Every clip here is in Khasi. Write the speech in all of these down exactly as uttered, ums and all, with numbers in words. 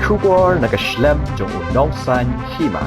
Khubor na ka shlem jong u Nongsaiñ Hima.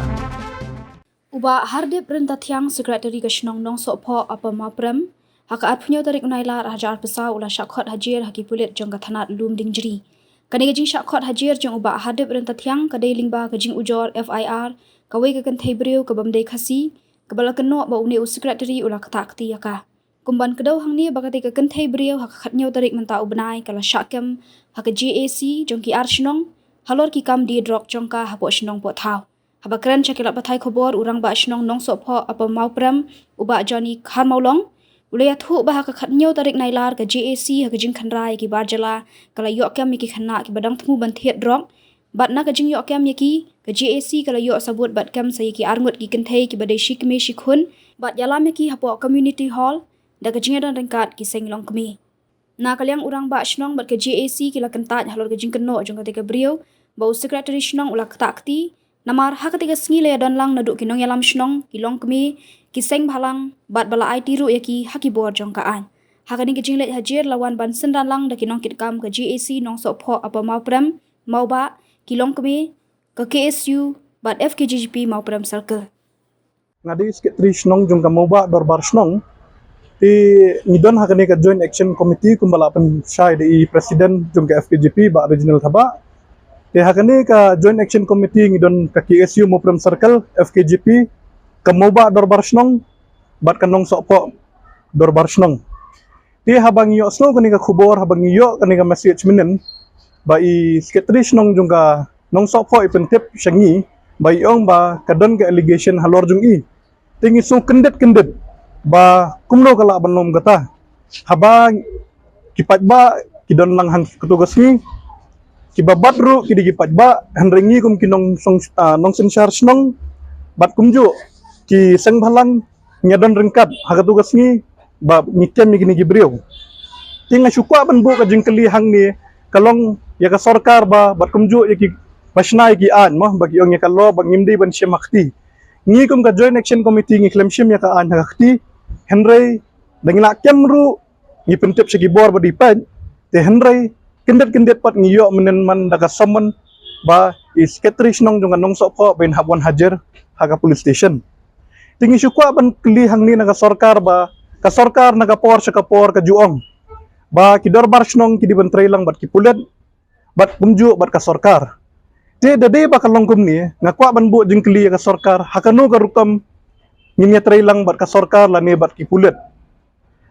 U Bah Hardip Ryntathiang, Secretary ka shnong Nongsohphoh, Upper Mawprem, ha ka arphew tarik u Nailar ar hajar arphew saw u la shah khot hajir ha ki pulit jong ka thanat Lumdiengjri. Kane ka jingshah khot hajir jong u Bah Hardip Ryntathiang ka dei lyngba ka jingujor F I R kawei ka kynthei briew ka bym dei Khasi, kaba la kynnoh ba une u Secretary u la ktah kti ïa ka. Kum ban kdew hangne ba kata ka kynthei briew ha ka khathynñiew tarik mynta u bnai ka la shah kem ha ka J A C jong ki ar shnong halor ki kam die drok jong ka hapoh shnong poh thaw. Haba kren sha ki lad pathai khubor, u Rangbah Shnong Nongsohphoh Upper Mawprem, u Bah Johnny Kharmawlong, u la ïathuh ba ha ka khathynñiew tarik Nailar ka J A C ha ka jingkhynra ïa ki bar jylla ka la ïoh kem ïa ki khynnah kiba dang thmu ban thied drok. Bad na ka jingïoh kem ïa ki, ka J A C ka la ïoh sabut bad kem sa ïa ki arngut ki kynthei kiba dei shi kmie shi khun, bad ïalam ïa ki hapoh community hall da ka jingïadon ryngkat ki seng longkmie. Na ka liang u Rangbah Shnong bad ka J A C ki la kyntait halor ka jingkynnoh jong kata ka briew ba u Secretary Shnong u la ktah kti, namar ha kata ka sngi la ïadon lang naduh ki nongïalam shnong, ki longkmie, ki seng bhalang, bad ba la aiti ruh ïa ki ha ki bor jong ka aiñ. Ha kane ka jingleit hajir la wan ban synran lang da ki nongkitkam ka J A C Nongsohphoh Upper Mawprem, Mawbah, ki longkmie, ka K S U, bad F K J G P Mawprem Circle. Nga dei Secretary Shnong jong ka Mawbah Dorbar Shnong. Te ngi don ha kane ka Joint Action Committee kumba la pynshai da i President jong ka F K J P, Bah Reginald Thabah. Te ha kane ka Joint Action Committee ngi don ka K S U Mawprem Circle, F K J P, ka Mawbah Dorbar Shnong, bad ka Nongsohphoh Dorbar Shnong. Te haba ngi ïohsngew kane ka khubor, haba ngi ïoh kane ka message mynnin, ba i Secretary Shnong jong ka Nongsohphoh i pyntip sha ngi ba i ong ba ka don ka allegation halor jong i. Te ngi sngew kyndit kyndit ba kumno ka lah ban long kata. Haba ki paidbah ki don lang hangto ka sngi, kiba bat ruh ki dei ki paidbah, hynrei ngi kum ki nong song, ah, nongsynshar shnong bad kumjuh ki seng bhalang ngi don ryngkat ha kato ka sngi ba ngi kem ïa kine ki briew. Te nga shu kwah ban buh ka jingkylli hangne ka long ïa ka sorkar ba, bad kumjuh ïa ki ba shna ïa ki aiñ mo, ba ki ong ïa ka law ba ngim dei ban shim ha kti. Ngi kum ka Joint Action Committee ngi khlem shim ïa ka aiñ ha ka kti. Hynrei da ngi la kem ruh ngi pyntip sha ki bor ba dei peit. Te hynrei kyndit kyndit pat ngi ïoh mynnin man da ka summon ba i Secretary Shnong jong ka Nongsohphoh ba in hap wan hajir ha ka police station. Te ngi shu kwah ban kylli hangne na ka sorkar ba ka sorkar na ka por sha ka por ka ju ong ba ki dorbar shnong ki dei ban trei lang bad ki pulit bad kumjuh bad ka sorkar. Te da dei ba ka long kumne, nga kwah ban buh jingkylli ïa ka sorkar, ha kano ka rukom ngin ïa trei lang bad ka sorkar lane bad ki pulit.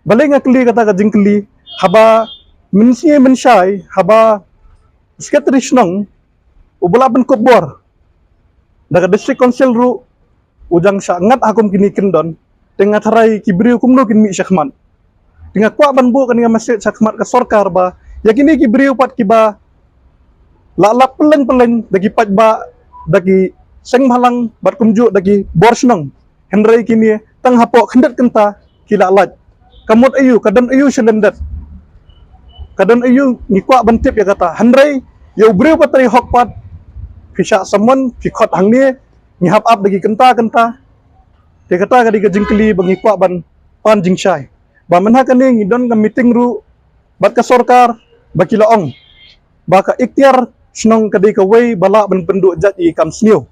Balei nga kylli kata ka jingkylli, haba mynsngi mynshai haba Secretary Shnong uba la pynkup bor da ka District Council ruh u jang sha ngat ha kum kine kyndon. Te nga tharai ki briew kumno kin mih shakhmat. Te nga kwah ban buh kane ka message shakhmat ka sorkar ba ïa kine ki briew pat kiba la lap pylleng pylleng da ki paidbah, da ki seng bhalang bad kumjuh da ki bor shnong. Hynrei kine tang hapoh khyndiat kynta ki la lait. Ka mut aiu, ka don aiu shalyndet. Ka don aiu, ngi kwah ban tip ïa kata. Hynrei ïa u briew ba trei hok pat phi shah summon, phi khot hangne, ngi hap ap da ki kynta kynta. Te kata ka dei ka jingkylli ba ngi kwah ban pan jingshai. Ba mynha kane ngi don ka meeting ruh bad ka sorkar ba ki la ong ba ka iktiar shnong ka dei kawei ba lah ban pynduh jait ïa ki kam sniew.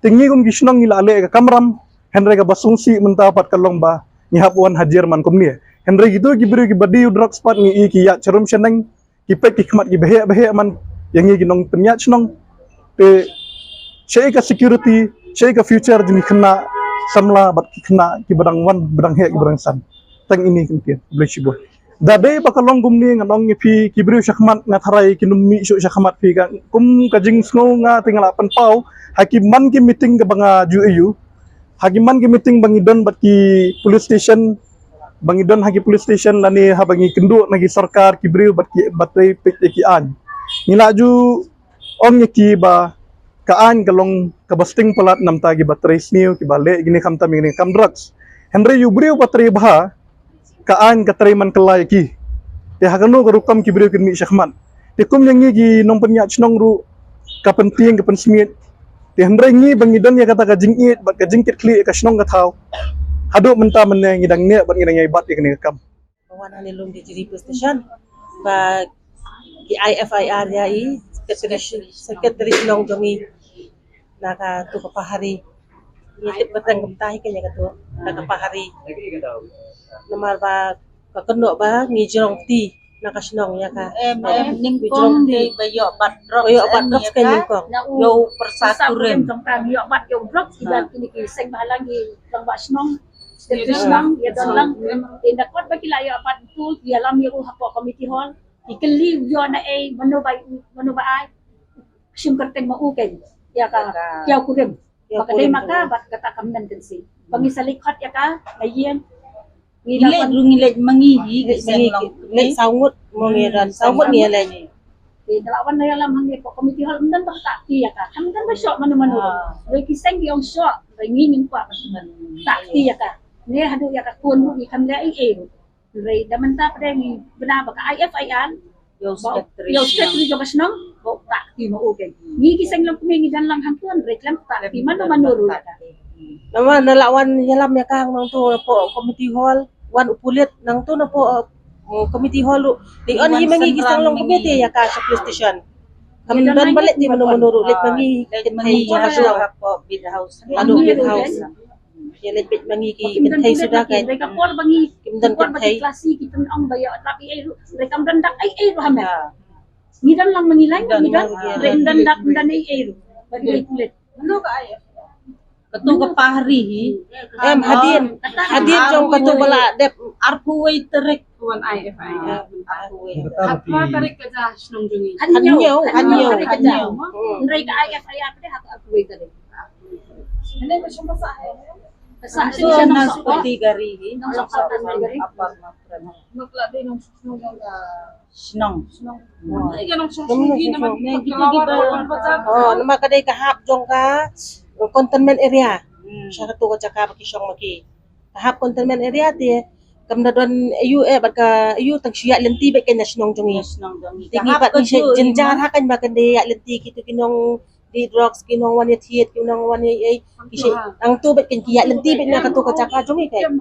Te ngi kum ki shnong ngi la leh ka kamram, hynrei kaba sngewsih mynta pat ka long ba ngi hap wan hajir man kumne. Hynrei kito ki briew kiba die drugs pat ngi i ki ïaid sharum shaneng, ki peit ki khmat kiba heh ba heh man ïa ngi ki nongpynïaid shnong. Te shaei ka security, shaei ka future jong ki khynnah samla bad ki khynnah kiba dang wan, ba dang heh, kiba dang san. Tang ine kyntien, khublei shibun. Da dei ba ka long kumne, ngan ong ïa phi ki briew shakhmat, nga tharai kin ym mih shuh shakhmat phi, ka kum ka jingsngew nga te nga la pynpaw ha ki man ki meeting kaba nga ju ïoh, ha ki man ki meeting ba ngi don bad ki police station, ba ngi don ha ki police station lane haba ngi kynduh na ki sorkar ki briew bad ki ba trei peit ïa ki aiñ. Ngi la ju ong ïa ki ba ka aiñ ka long kaba sting palat namar kiba trei sniew, kiba leh kine, khamtam ïa kine ki kam drugs. Hynrei ïa u briew ba trei bha, ka aiñ ka trei man kylla ïa ki. Te ha kano ka rukom ki briew kin mih shakhmat. Te kum ïa ngi ki nongpynïaid shnong ruh ka pyntieng ka pynsmiej. Te hynrei ngi ba ngi don ïa kata ka jingïeit bad ka jingkitkhlieh ïa ka shnong ka thaw, haduh mynta mynne ngi dang neh bad ngi dang ïai bat ïa kane ka kam. Ba wan hangne Lumdiengjri Police Station ba ki ai F I R ïa i. Secretary, Secretary Shnong jong ngi na katu ka Pahari. Ngi tip ba tang kumta hi ka ïa katu, na ka Pahari. Namar ba ka kynnoh ba ngi jrong kti na ka shnong ïa ka. Em, em, nyngkong dei ba ïoh bat drugs, ba ïoh bat drugs ka nyngkong. Ïoh pyrsa kurim. Jong ka ïoh bat ïoh drugs, kiba kini ki seng ba lang ki lang ba shnong. Shnong ïa don lang. Te da kot ba ki la ïoh bat tu, ïa lam ïa u hapoh committee hall. Ki kylli ïoh na ei, mano ba, mano ba ai. Shim kyrteng ma u ken ïa ka ïa kurim. Ba ka dei ma ka, ba kata kam don kynsi. Ba ngi sa leit khot ïa ka na ïing. Ngi leit ruh, ngi leit ma ngi hi, leit saw ngut mo, ngi don saw ngut ngi leit. Te da la wan na ïalam hangne hapoh committee hall, ym don ba kata kti ïa ka. Kam don ba shoh mano mano. Dei ki seng ki ong shoh, dei ngi ngim kwah ba kata kti ïa ka. Ne haduh ïa ka khun ruh ngi kam leh ei ei ruh. Hynrei da mynta pat ngi bna ba ka I F I R. Ïa u secretary jong ka shnong ba u kta kti ma u ken. Ngi ki seng longkmie ngi don lang hangtu, hynrei khlem kta kti mano mano ruh. Namar na la wan ïalam ïa ka nangtu napoh committee hall, wan u pulit nangtu napoh, eh, committee hall ruh. Dei on hi ma ngi ki seng longkmie te ïa ka sha police station. Kam don ba leit te mano mano ruh, leit ma ngi, leit ma ngi ïa ka shnong. Haduh Big House. Ïa leit beit ma ngi ki kynthei suda ka. Kim don kynthei. Klasi ki pynong ba ïa lap ei ei ruh. Re kam don dak ei ei ruh ha me. Ngi don lang ma ngi lang, ngi don. Re don dak don ei ei ruh. Ba ki leit. Katu ka Pahari hi. Em, hadien. Hadien jong katu ba la dep. Arphew wei tarik. Wan I F I R. Arphew wei. Hap phra tarik ka ja shnong jong ngi. Hynñiew, hynñiew, hynñiew. Hynrei ka I F I R ka dei hap arphew wei tarik. Shnong. Oh, namar ka dei ka hap jong ka containment area. Sha katu ka jaka ba ki shong ma ki. Ka hap containment area te kam da don aiu eh, bad ka aiu tang shu ïaid lynti beit kein na shnong jong ngi. Te ngi pat ngi shu jynjar ha kein ba kan dei ïaid lynti kitu ki nong dih drugs, ki nong wan ïa thied, ki nong wan ïa ei, ki shu nangtu beit kein ki ïaid lynti beit na katu ka jaka jong ngi kein.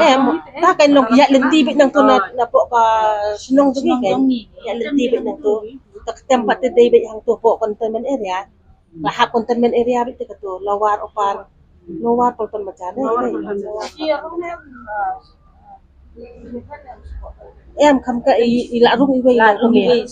Em, ta kein long ki ïaid lynti beit nangtu na, napoh ka shnong jong ngi kein. Ïaid lynti beit nangtu. Ta ka tem pat te dei beit hangtu hapoh containment area. La hap containment area beit te katu, Lower, Upper, Lower Polton Bazar ne. Em, kham ka i, i la rung iwei, la rung iwei.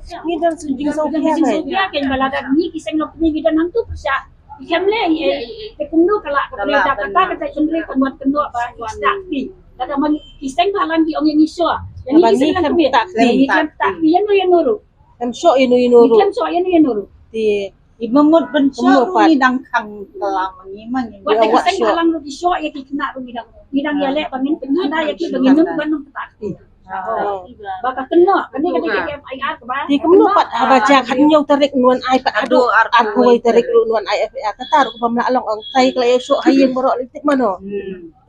Ngi don shu jingsngewkhia ngi. Sngewkhia kein ba lada ngi ki seng longkmie ngi don hangtu pyrshah. Ki khlem leh ei ei. Te kumno ka lah ka pyrshah, kata ka dei hynrei ka mut kynnoh ba ki sdang kti. Lada ma ngi ki seng ba lang ki ong ïa ngi shuh. Ïa ngi ki seng longkmie. Ngi khlem kti ïano ïano ruh. Khlem shoh ïano ïano ruh. Khlem shoh ïano ïano ruh. Te i ma mut ban shoh ruh ngi dang khang klam ngi ma ngi. Wat ki seng ba lang ruh ki shoh ïa ki khynnah ruh ngi dang, ngi dang ïaleh ba ngin pynkhana ïa ki ba ngin ym ban ym kata kti. Ba ka kynnoh kane ka dei ka F I R kaba. Te kumno pat haba jia khathynñiew tarik ngan ai pat haduh arphew wei tarik ruh ngan ai F I R, kata ruh kaba mla long ong tai ka la ïa shoh ha ïing baroh lei tip mano.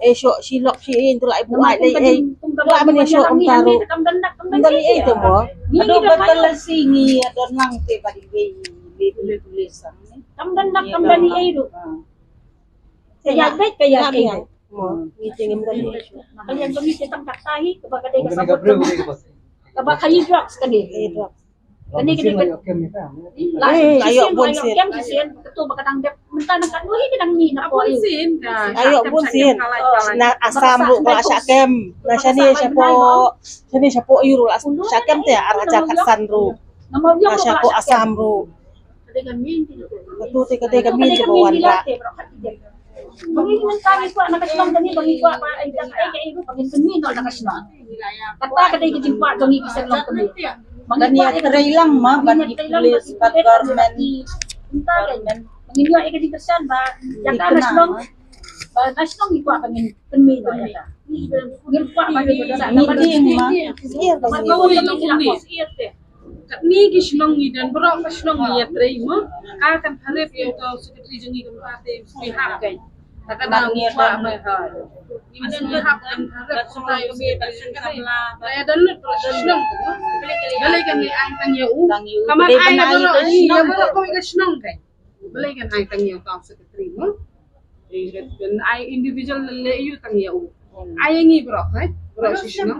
Ei shoh shi lok shi ïing tu la ai buaid lei ei. Tu la ban ïa shoh kumta ruh. Kam don dak, kam don ei ei te mo. Haduh ba ka la si ngi ïa don lang te ba di wei. Kam don dak, kam don ei ei ruh. Ka ïa beit, ka ïa beit. Mo, ngi te ngim don ei ei. Ka ïa don ei te tang kata hi kaba ka dei ka sabot. Kaba ka ïa drugs ka dei. Ïa drugs. Kane ka dei ka la ïa bun sien. Kem sien, katu ba ka dang dep. Mynta na ka dei ka dang ni na poi. Ïa bun sien. Na Assam ruh ka la shah kem. Na shane shapoh, shane shapoh ïa ruh la shah kem te ar hajar khatsan ruh. Na shapoh Assam ruh. Katu te ka dei ka mih te ba wanrah. Ba ngi mynta ngi kwah na ka shnong, ba ngi kwah ba ai dang ai ka ei ruh ba ngin pynmih noh na ka shnong. Kata ka dei ka jingkwah jong ngi ki seng longkmie. Ba ngi kwah ïa ka trei lang ma, ba ngi police, ba government. Mynta ka ba ngin ïoh ïa ka jingkyrshan ba ïa ka na shnong. Ba na shnong ngi kwah ba ngin pynmih noh ïa ka. Ngin kwah ba ngi ïa ka. Ngi tieng ma. Ba ngi kwah ba ngi ïa ka. Katni ki shnong ngi don, baroh ka shnong ngi ïatrei mo. Ka kan pharep ïa uta u secretary jong ngi, kan pharep ïa u hap kai. Ta ka dang ngi hap mai ha. Ngi don ngi hap kan pharep uta u secretary jong ngi. Ka ïa don lut baroh ka shnong. Balei kan ngi ai tang ïa u? Ka man ai ïa baroh, ïa baroh ka shnong kai. Balei kan ai tang ïa uta u secretary mo? Kan ai individual lei ïa u tang ïa u. Ai ïa ngi baroh kai. Baroh ka shnong.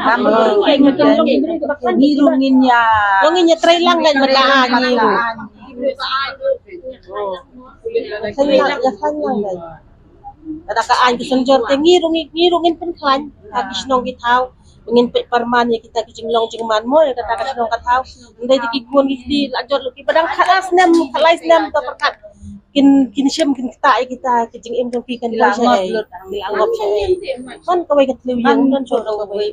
Ngi ruh ngin ïa, ngin ïa trei lang kan bad la ngi ruh. Ïa khlaiñ lang, ïa khlaiñ lang kan. Kata ka aiñ ka synjor te ngi ruh ngi, ngi ruh ngin pynkhlaiñ ha ki shnong ki thaw. Ngin peit pyrman ïa kita ki jinglong jingman mo ïa kata ka shnong ka thaw. Ndei te ki khun ki kti la jot ki ba dang khat ar snem, khat lai snem to pyrkhat. Kin, kin shim kin ktah ïa kita ki jingim jong ki kan la ngop shaei. Ki la ngop shaei. Man kawei ka thliew ïing don shuh kawei.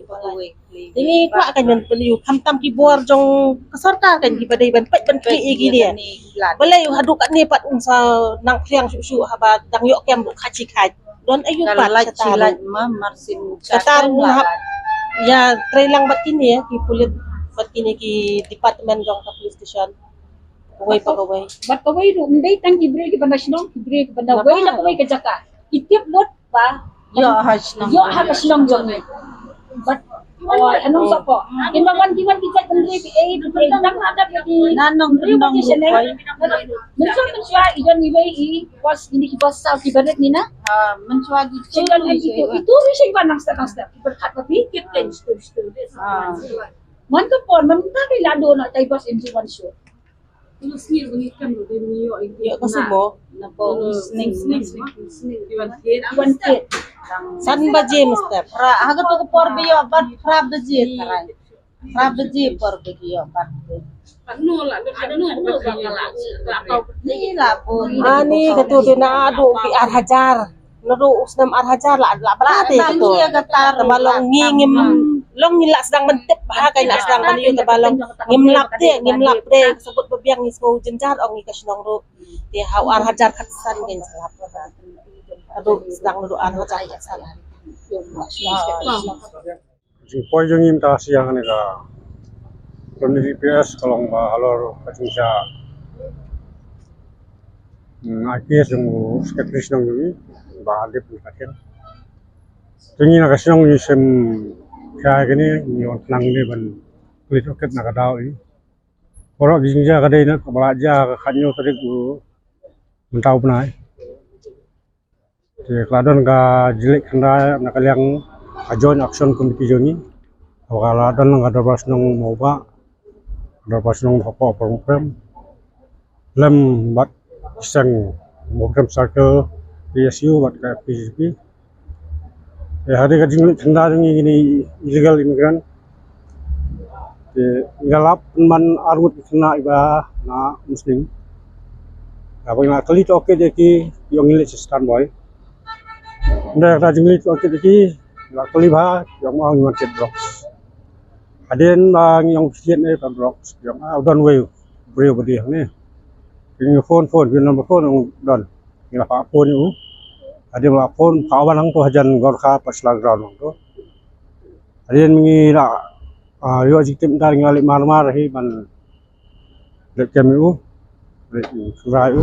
Te ngi kwah kan ban pynïoh khamtam ki bor jong ka sorkar kan ki ba dei ban peit ban peit ïa kine. Balei haduh katne pat un sa nang phriang shuh shuh haba dang ïoh kem ruh khaji khaj. Don aïu pat kata ruh. Kata ruh hap ïa trei lang bad kine ki pulit bad kine ki department jong ka police station. Kawei pa kawei. Bad kawei ruh ndei tang ki briew ki ban da shnong, ki briew ki ban da wei na kawei ka jaka. Ki tip lut ba ïoh ha shnong, ïoh ha ka shnong jong ngi. Bad oh, anong sa ko. Kin ba wan ki wan ki jait ban briew ki ei, ki ei tang na da ki na nong briew ki shnong. Mynshuwa mynshuwa i don i wei i bos, ini ki bos saw ki barit ni na. Ah, mynshuwa ki tu i tu i shi ban nang step nang step. Ki berkat ba bi ki ten stu stu. Ah. Man ka por man ta ki la do na tai bos in ju wan shu. Ïoh ka sumo. Wan kit. San baje mesti. Phra, ha ka tu ka por ba ïoh bat phra baje trai. Phra baje por ba ïoh bat. Ni la pun. Ani ka tu tu na adu pi ar hajar. Naduh u snem ar hajar la, la bra te to. Tang ba long ngi ngim, long ngi la sdang ban tip ba ha ka la sdang ban ïoh, tang ba long ngim lap te, ngim lap te. Sabut ba biang ngi sngew jynjar ong ngi ka shnong ruh. Te ha u ar hajar khatsan ngin sa lap. Naduh sdang naduh ar hajar khatsan. Jingpoi jong ngi mynta ka sien kane ka twenty P S ka long ba halor ka jingshah, mm, I P S jong u Secretary Shnong jong ngi, Bah Dip Kharthiang. Te ngi na ka shnong ngi shem shai kane, ngi wan khnang ne ban kylli tohkit na ka daw i. Baroh ki jingjia ka dei na kaba la jia ka khathynñiew tarik u mynta u bnai. Te ka la don ka jingleit khynra na ka liang ka Joint Action Committee jong ngi. Ka la don ka Dorbar Shnong Mawbah, Dorbar Shnong Mawbah Upper Mawprem, lem bad seng Mawprem Circle, P S U bad ka F K J P. Te hadien ka jingleit khynra jong ngi kine illegal immigrant. Te ngi la lap man arngut khynnah iba na Umsning. Haba ngi la kylli tohkit ïa ki, ki ong ngi leit sha standby. Ynda ka jingleit tohkit ïa ki, ngi la kylli bha, ki ong ngi wan thied drugs. Hadien ba ngi ong thied ne ka drugs, ki ong ah u don wei u briew ba dei hangne. Ngi phone phone, ki number phone ong don. Ngi la phah phone ïa u. Hadien ba la phone, phah wan hangto hajan Gorkha Pasla Ground hangto. Hadien ngi la, ah, ïoh jingtip, ngi la leit mar mar hi ban leit kem ïa u, leit kem ïa u.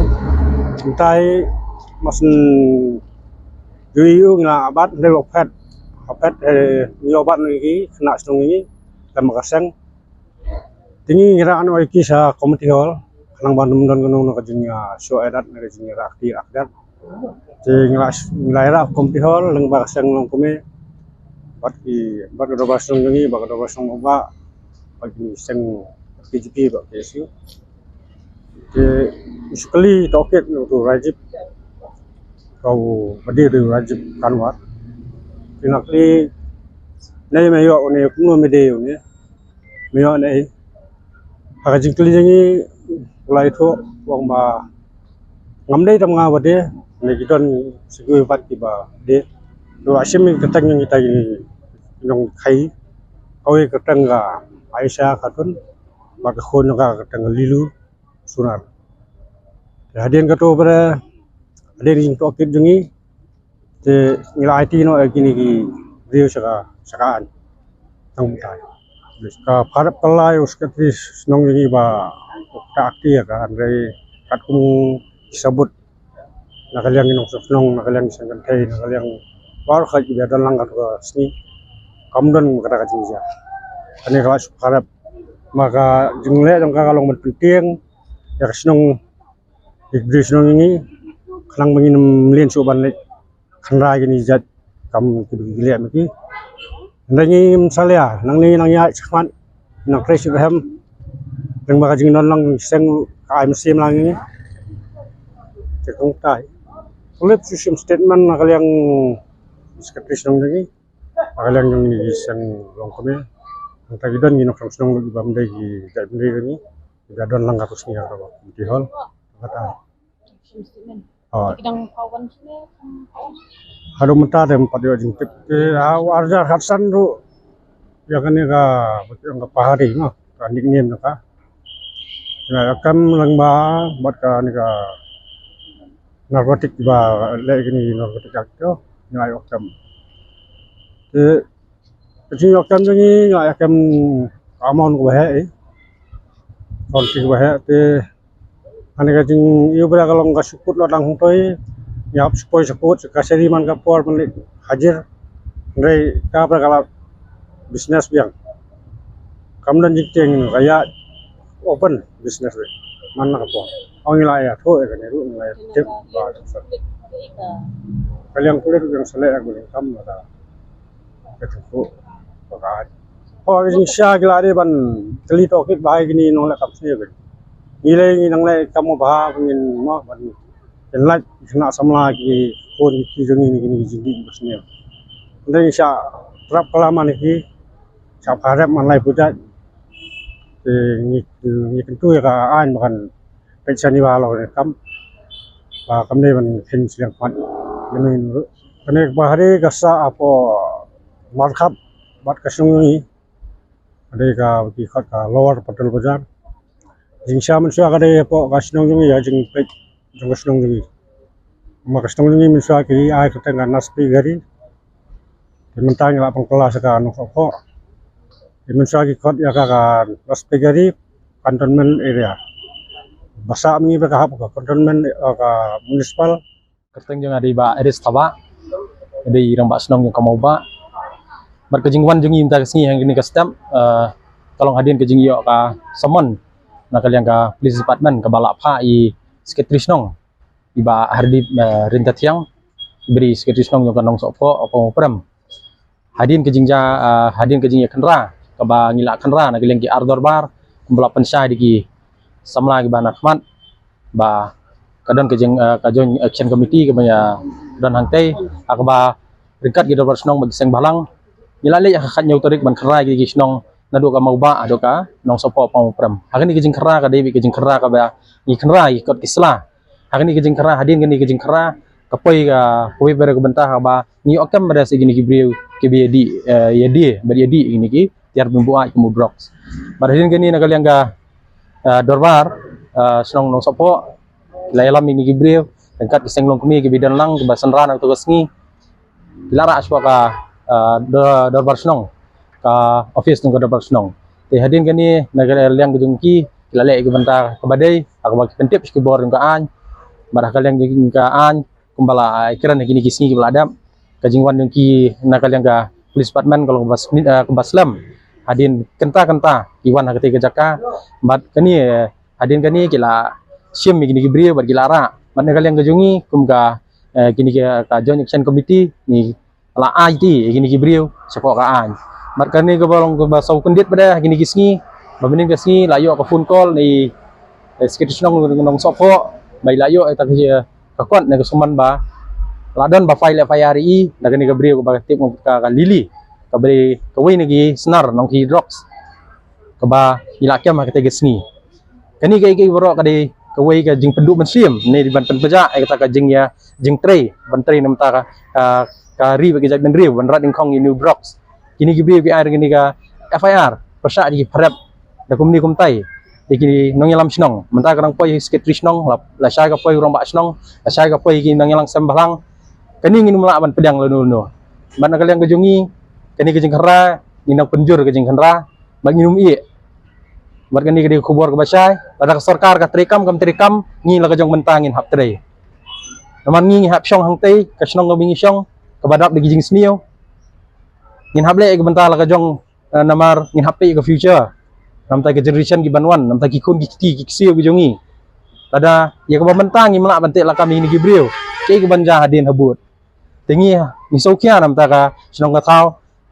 Mynta i mas ïoh ïa u ngi la bat, hynrei u phet, u phet, eh, ngi ïoh bat na ki khynnah shnong ngi, lem ka seng. Te ngi ngi rah noh ïa ki sha community hall, khnang ban ym don kano kano ka jing, ah, shoh ïadat ne ka jing rah kti rah kdat. Te ngi la, ngi la ïarah community hall lyngba ka seng longkmie bad ki, bad ka dorbar shnong jong ngi, bad ka dorbar shnong Mawbah, bad ki seng K J P bad K S U. Te ngi shu kylli tohkit na uto u Rajib, ka u ba dei u Rajib Kanwar. Te ngi la kylli, ne me ïoh une, kumno me dei une. Me ïoh ne ei. Ha ka jingkylli jong ngi u la ïathuh u ong ba ngam dei tam nga ba dei, ne ki don sa kiwei pat kiba dei. Te u la shim ïa ki kyrteng jong kita ki nongkhaïi. Kawei ka kyrteng ka Aisha Khatun, bad ka khun jong ka ka kyrteng ka Lilu Sunar. Te hadien kato pat, hadien ka jingtohkit jong ngi, te ngi la aiti noh ïa kine ki briew sha ka, sha ka aiñ tang kumta. Ka pharap ka lai u Secretary Shnong jong ngi ba u ktah kti ïa ka, hynrei katkum ki sabut na ka liang ki nongshong shnong, na ka liang ki seng kynthei, na ka liang baroh ki ba don lang kato ka sngi, kam don kata ka jingjia. Kane ka la shu pharap, ma ka jingleh jong ka ka long ban pyntieng ïa ka shnong, ïa ki briew shnong ngi, khnang ba ngin ym leh shuh ban leh kynra kine ki jait kam kiba ki leh ma ki. Hynrei ngim salia, nangne nang ïaid shakhmat, nang trei sha ka hem, lyngba ka jingdon lang seng ka ai mynsiem lang ngi. Te kumta, khublei shisha. Statement na ka liang secretary shnong jong ngi, na ka liang jong ngi ki seng longkmie. Hangta ki don ki nongshong shnong ruh kiba ym dei ki jaitbynriew jong ngi, kiba don lang ka kusni ha kaba community hall. Kata. Oh. Haduh mynta te ym pat ïoh jingtip. Te ha u arhajar khatsan ruh, ïa kane ka, ba ki ong ka pahari, no, ka nickname jong ka. Ïa, ïa kam lyngba bad kane ka narcotic ba leh kine narcotic act to, ïa, ïa kam. Te ka jingïoh kem jong ngi, ïa kem ka amount kaba heh, eh. Quantity kaba heh, te kane ka jingïoh bra ka long ka shu kut noh dang hangtei. Ïa shu poi shu kut, ka seri man ka por ban leit hajir. Hynrei ka bra ka la business biang. Kam don jingtieng, ka ïa open business biang man la ka por. Ong ngi la ïathuh ïa kane ruh, ngi la ïatip ba ka liang pulit ruh ka la shu leh ïa ka kam la ka. Ka jingkhuh ba ka ai. Ho, ka jingshisha ki la dei ban kylli tohkit ba hai kine nongleh kam sniew. Ngi lei ngi nang leh kam ba ha ngin mo ban kin lait khynnah samla ki khun ki jong ngi kine ki jingdih ba sniew. Hynrei ngi shah trap klam ma ki, shah pharep man lai pujat. Te ngi, ngi kyntu ïa ka aiñ ba kan peit shane ba halor ne kam, ba kam dei ban kheiñ shiliang khmat ïa ngi ruh. Kane ka pahari ka sah hapoh markhat bad ka shnong ngi. Ka dei ka, ki khot ka Lower Patel Bazar. Jingshisha mynshuwa ka dei hapoh ka shnong jong ngi, ïa jingpeit jong ka shnong jong ngi. Namar ka shnong jong ngi mynshuwa ki ai kyrteng ka Naspei Gari. Te mynta ngi la pynkylla sha ka Nongsohphoh. Te mynshuwa ki khot ïa ka ka Naspei Gari Cantonment Area. Ba sah ma ngi ba ka hap ka Cantonment, eh, ka Municipal. Kyrteng jong nga dei Bah Eris Thabah. Dei rangbah shnong jong ka Mawbah. Bad ka jingwan jong ngi mynta ka sngi ha kane ka step, eh, ka long hadien ka jingïoh ka summon na ka liang ka Police Department kaba la phah ïa i Secretary Shnong, i Bah Hardip, eh, Ryntathiang, i ba dei Secretary Shnong jong ka Nongsohphoh, Pangprem. Hadien ka jingjia, ah, hadien ka jingïakynra kaba ngi la kynra na ka liang ki ar dorbar, kumba la pynshai da ki samla kiba na khmat, ba ka don ka jing, ah, ka Joint Action Committee kaba ïa don hangtei, ha kaba ryngkat ki dorbar shnong bad ki seng bhalang, ngi la leit ha ka khathynñiew tarik ban kynra ïa ki shnong naduh ka Mawbah haduh ka Nongsohphoh, Pangprem. Ha kane ka jingkynra ka dei beit ka jingkynra kaba ngi kynra ïa ki kot ki sla. Ha kane ka jingkynra, hadien kane ka jingkynra, ka poi ka, ka poi bad ka bynta kaba ngi ïoh kem bad sa kine ki briew kiba ïadie, eh, ïadie bad ïadie kine ki tiar bynbuaid kum u drugs. Bad hadien kane na ka liang ka, eh, dorbar, eh, shnong Nongsohphoh, la ïalam ïa kine ki briew ryngkat ki seng longkmie kiba don lang, kiba synran ha kato ka sngi. Ki la rah shapoh ka, ah, dor-, dorbar shnong, ka office jong ka dorbar shnong. Te hadien kane na ka liang ka jong ki, ki la leh ïa ka bynta kaba dei, ha kaba ki pyntip sha ki bor jong ka aiñ. Bad ha ka liang jong ka aiñ, kumba la, ah, kren ha kine ki sngi kiba la dep, ka jingwan jong ki na ka liang ka Police Department ka long kaba smi-, ah, kaba slem. Hadien kynta kynta ki wan ha katei ka jaka. Bad kane, eh, hadien kane ki la shim ïa kine ki briew bad ki la rah. Bad na ka liang ka jong ngi kum ka, eh, kine ki, ka Joint Action Committee ngi la ai ti ïa kine ki briew shapoh ka aiñ. Bad kane kaba long kaba saw kyndit pat ha kine ki sngi, ba mynnin ka sngi la ïoh ka phone call na i, eh, Secretary Shnong Nongsohphoh, ba i la ïoh ïa kata ka, ka kot ne ka summon ba la don ba file F I R ïa i da kane ka briew kaba tip kum ka, ka Lily, kaba dei kawei na ki snar nongkhaïi drugs, kaba i la kem ha katei ka sngi. Kane kaei kaei baroh ka dei kawei ka jingpynduh mynsiem ne dei ban pynpjah ïa kata ka jingïa, jingtrei, ban trei na bynta ka, ka, ka ri bad ka jaitbynriew, ban rat dyngkhong ïa une u drugs. Kine ki briew ki ai kane ka F I R pyrshah ïa ki pharep da kumne kumtai, ïa ki nongïalam shnong. Mynta ka dang poi Secretary Shnong, la, lashai ka poi u rangbah shnong, lashai ka poi ïa ki nongïalam sem bhalang. Kane ngim lah ban pdiang lano lano. Bad na ka liang ka jong ngi, kane ka jingkynra, ngi nang pynjur ka jingkynra, bad ngim ïeh. Bad kane ka dei ka khubor kaba shai, lada ka sorkar ka treikam kam treikam, ngi la ka jong bynta ngin hap trei. Namar ngi ngi hap shong hangtei, ka shnong kaba ngi shong, kaba dap da ki jingsniew. Ngin hap leh ïa ka bynta la ka jong, eh, namar ngin hap peit ïa ka future. Namar ka generation ki ban wan, namar ki khun ki kti ki ksiew ki jong ngi. Lada ïa kaba mynta ngim lah ban teh lakam ïa kine ki briew, kaei kaban jia hadien habud? Te ngi, ngi sngewkhia namar ka shnong ka thaw,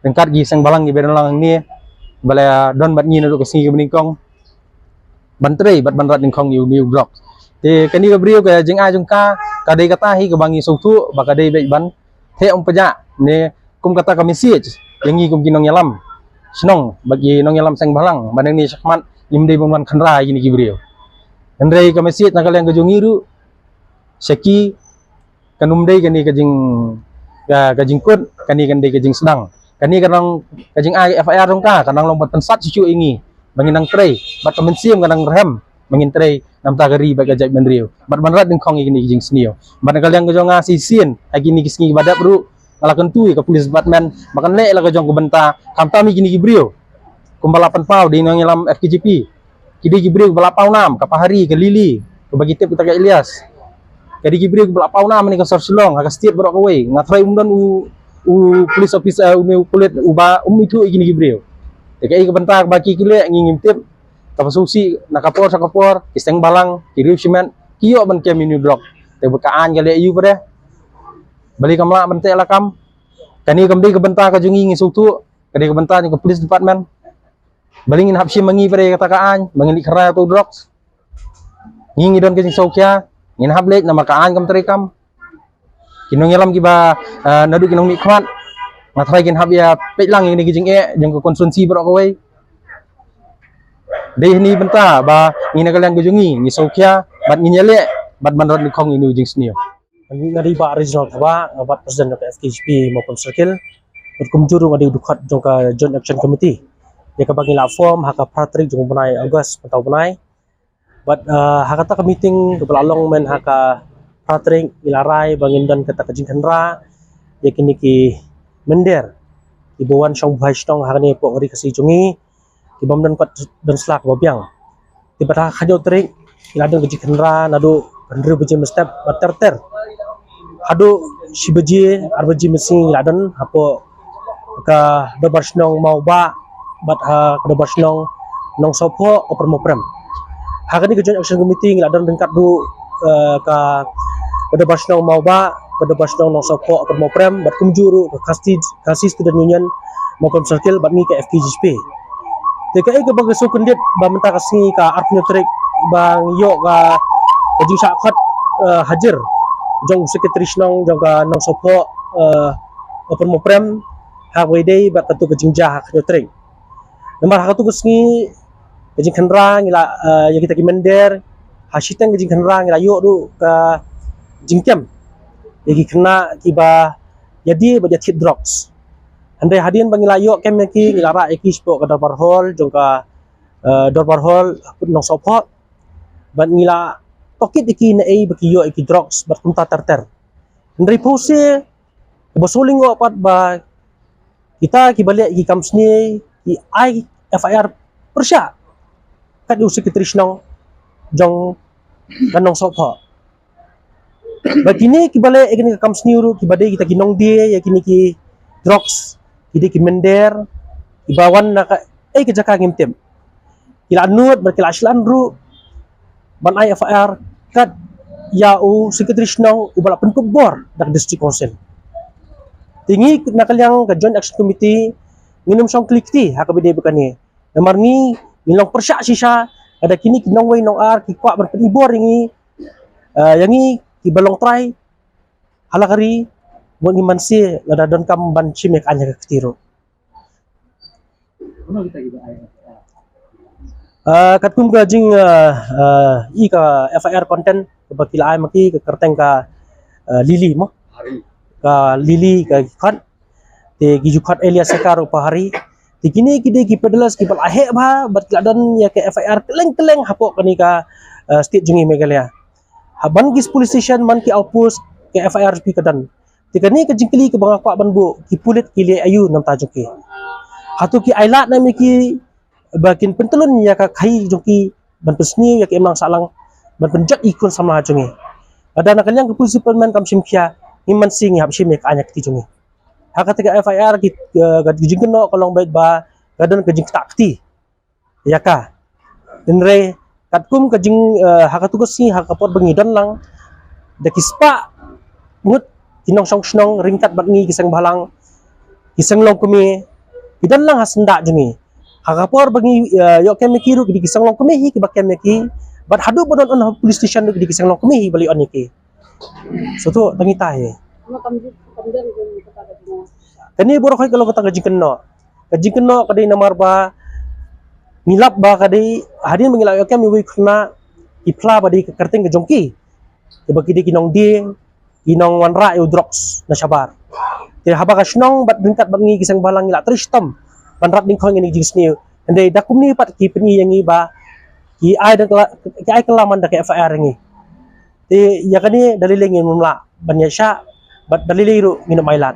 ryngkat ki seng bhalang kiba don lang hangne, ba la don bad ngi naduh ka sngi kaba nyngkong, ban trei bad ban rat nyngkong ïa une u drok. Te kane ka briew, ka jingai jong ka, ka dei kata hi kaba ngi sngewthuh ba ka dei beit ban theh umphniang, ne kum kata ka message ïa ngi kum ki nongïalam shnong bad ki nongïalam seng bhalang, ba nangne shakhmat ngim dei ban wan khynra ïa kine ki briew. Hynrei ka message na ka liang ka jong ngi ruh sha ki, kan ym dei kane ka jing, ka, ka jingkut, kane kan dei ka jingsdang. Kane ka nang, ka jingai FIR jong ka, ka nang long ban pynsat shuh shuh ïa ngi ba ngin nang trei, bad ka mynsiem ka nang rhem ba ngin trei namar ka ri bad ka jaitbynriew, bad ban rat nyngkong ïa kine ki jingsniew. Bad na ka liang ka jong nga shisien, ha kine ki sngi ba dep ruh, nga la kyntu ïa ka police department ba kan leh la ka jong ka bynta, khamtam ïa kine ki briew kumba la pynpaw da i nongïalam FKJGP. Ki dei ki briew kiba la paw nam, ka Pahari, ka Lily, kaba ki tip kita ka Elias. Ka dei ki briew kiba la paw nam ha kane ka sor Shillong, ha ka state baroh kawei. Nga tharai um don u, u police officer, u ne u pulit uba um ithuh ïa kine ki briew. Te kaei ka bynta kaba ki, ki leh ngi ngim tip. Kaba sngewsih, na ka por sha ka por, ki seng bhalang, ki riew shimet, ki ïoh ban kem ïa une u drok. Te ba ka aiñ ka leh aïu pat de? Balei kam lah ban teh lakam? Kane kam dei ka bynta ka jong ngi, ngi sngewthuh, ka dei ka bynta jong ka police department. Balei ngin hap shim ma ngi pat de kata ka aiñ ba ngin leit khynra ïa uto u drugs? Ngi, ngi don ka jingsngewkhia, ngin hap leit namar ka aiñ kam treikam. Ki nongïalam kiba, eh, naduh ki nongmihkhmat, nga tharai kin hap ïa peit lang ïa kine ki jingeh jong ka constituency baroh kawei. Dei hangne bynta ba ngi na ka liang ka jong ngi, ngi sngewkhia bad ngin ïaleh bad ban rat nyngkong ïa une u jingsniew. Nga dei Bah Reginald Thabah, nga Vice President jong ka FKJGP Mawprem Circle. Bad kumjuh ruh nga dei u dkhot jong ka Joint Action Committee, ïa kaba ngi la form ha ka phra tarik jong u bnai August mynta u bnai. Bad, eh, ha kata ka meeting kaba la long mynta ha ka phra tarik, ngi la rai ba ngin don kata ka jingkhynra ïa kine ki mynder kiba wan shong bha shnong ha kane hapoh ka ri Khasi jong ngi, kiba ym don pat, don sla kaba biang. Te bad ha ka khathynñiew tarik ngi la don ka jingkhynra naduh hynriew baje mynstep bad ter ter haduh shi baje, ar baje mynsngi ngi la don hapoh ka dorbar shnong Mawbah bad ha ka dorbar shnong Nongsawphoh, Upper Mawprem. Ha kane ka Joint Action Committee ngi la don ryngkat ruh, eh, ka, ka dorbar shnong Mawbah, ka dorbar shnong Nongsawphoh, Upper Mawprem, bad kumjuh ruh ka Khasi, Khasi Student Union Mawprem Circle bad ngi ka FKJGP. Te kaei kaba nga sngewkyndit ba mynta ka sngi ka arphew tarik ba ngi ïoh ka, ka jingshah khot, eh, hajir jong u Secretary Shnong jong ka Nongsawphoh, eh, Upper Mawprem, ha kaba ïadei bad katu ka jingjia ha ka hynñiew tarik. Namar ha katu ka sngi ka jingkhynra ngi la, eh, ïa kita ki mynder, ha shiteng ka jingkhynra ngi la ïoh ruh ka jingkem ïa ki khynnah kiba ïadie bad ïa thied drugs. Hynrei hadien ba ngi la ïoh kem ïa ki, ngi la rah ïa ki shapoh ka dorbar hall jong ka, eh, dorbar hall Nongsawphoh. Bad ngi la tohkit ïa ki naei ba ki ïoh ïa ki drugs bad kumta ter ter. Hynrei pawse kaba sngewlyngngoh pat ba kita kiba leh ïa ki kam sniew ki ai FIR pyrshah kat ïa u Secretary Shnong jong ka Nongsawphoh. Bad kine kiba leh ïa kine ki kam sniew ruh kiba dei kita ki nongdie ïa kine ki drugs, ki dei ki mynder kiba wan na kaei ka jaka ngim tip. Ki la nud bad ki la shlan ruh ban ai FIR kat ïa u Secretary Shnong uba la pynkup bor da ka District Council. Te ngi na ka liang ka Joint Action Committee ngin ym shong khlieh kti ha kaba ïadei bad kane. Namar ngi, ngi long pyrshah shisha lada kine ki nongwei nongar ki kwah ban pyni bor ïa ngi, eh, ïa ngi kiba long trai ha la ka ri, bad ngim banse lada donkam ban shim ïa ka aiñ ha ka kti ruh. Ah, katkum ka jing, ah, ah, i ka FIR content kaba ki la ai ma ki, ka kyrteng ka, ah, Lily mo. Ka Lily ka khot. Te ki ju khot Elias Sekar u Pahari. Te kine ki dei ki peddlers kiba la heh bha bad ki la don ïa ka FIR kylleng kylleng hapoh kane ka, ah, state jong ngi Meghalaya. Ha man ki police station, man ki outpost, ka FIR jong ki ka don. Te kane ka jingkylli kaba nga kwah ban buh, ki pulit ki leh aïu na bynta jong ki? Hato ki ailad ne em ïa ki ba kin pyntylun ïa ka khaïi jong ki ban pynsniew ïa ka imlang sahlang, ban pynjot ïa ki khun samla jong ngi? Lada na ka liang ka police department kam shim khia, ngim banse ngi hap shim ïa ka aiñ ha ka kti jong ngi. Ha kata ka FIR ki, eh, ka jingkynnoh ka long beit ba ka don ka jingktah kti ïa ka. Hynrei Katkum ka jing, eh, ha katu ka sngi, ha ka por ba ngi don lang da ki spah ngut ki nongshong shnong ryngkat bad ngi ki seng bhalang, ki seng longkmie, ki don lang ha syndah jong ngi. Ha ka por ba ngi, eh, ïoh kem ïa ki ruh ki dei ki seng longkmie hi kiba kem ïa ki, bad haduh ba don on ha police station ruh ki dei ki seng longkmie hi ba la on ïa ki. Shuh shuh tang ita hi. Kane baroh ka long kata ka jingkynnoh. Ka jingkynnoh ka dei namar ba ngi lap ba ka dei hadien ba ngi la ïoh kem ïa uwei u khynnah, ki phla ba dei ka kyrteng ka jong ki, kiba ki dei ki nongdie, ki nongwanrah ïa u drugs na shabar. Te haba ka shnong bad ryngkat bad ngi ki seng bhalang ngi la trei shitom ban rat nyngkong ïa kane ka jingsniew. Hynrei da kumne pat ki pyni ïa ngi ba ki ai da kylla-, ki ai kylla man da ka F I R ïa ngi. Te ïa kane da lei lei ngim lah ban ïa shah, bad da lei lei ruh ngin ym ailad.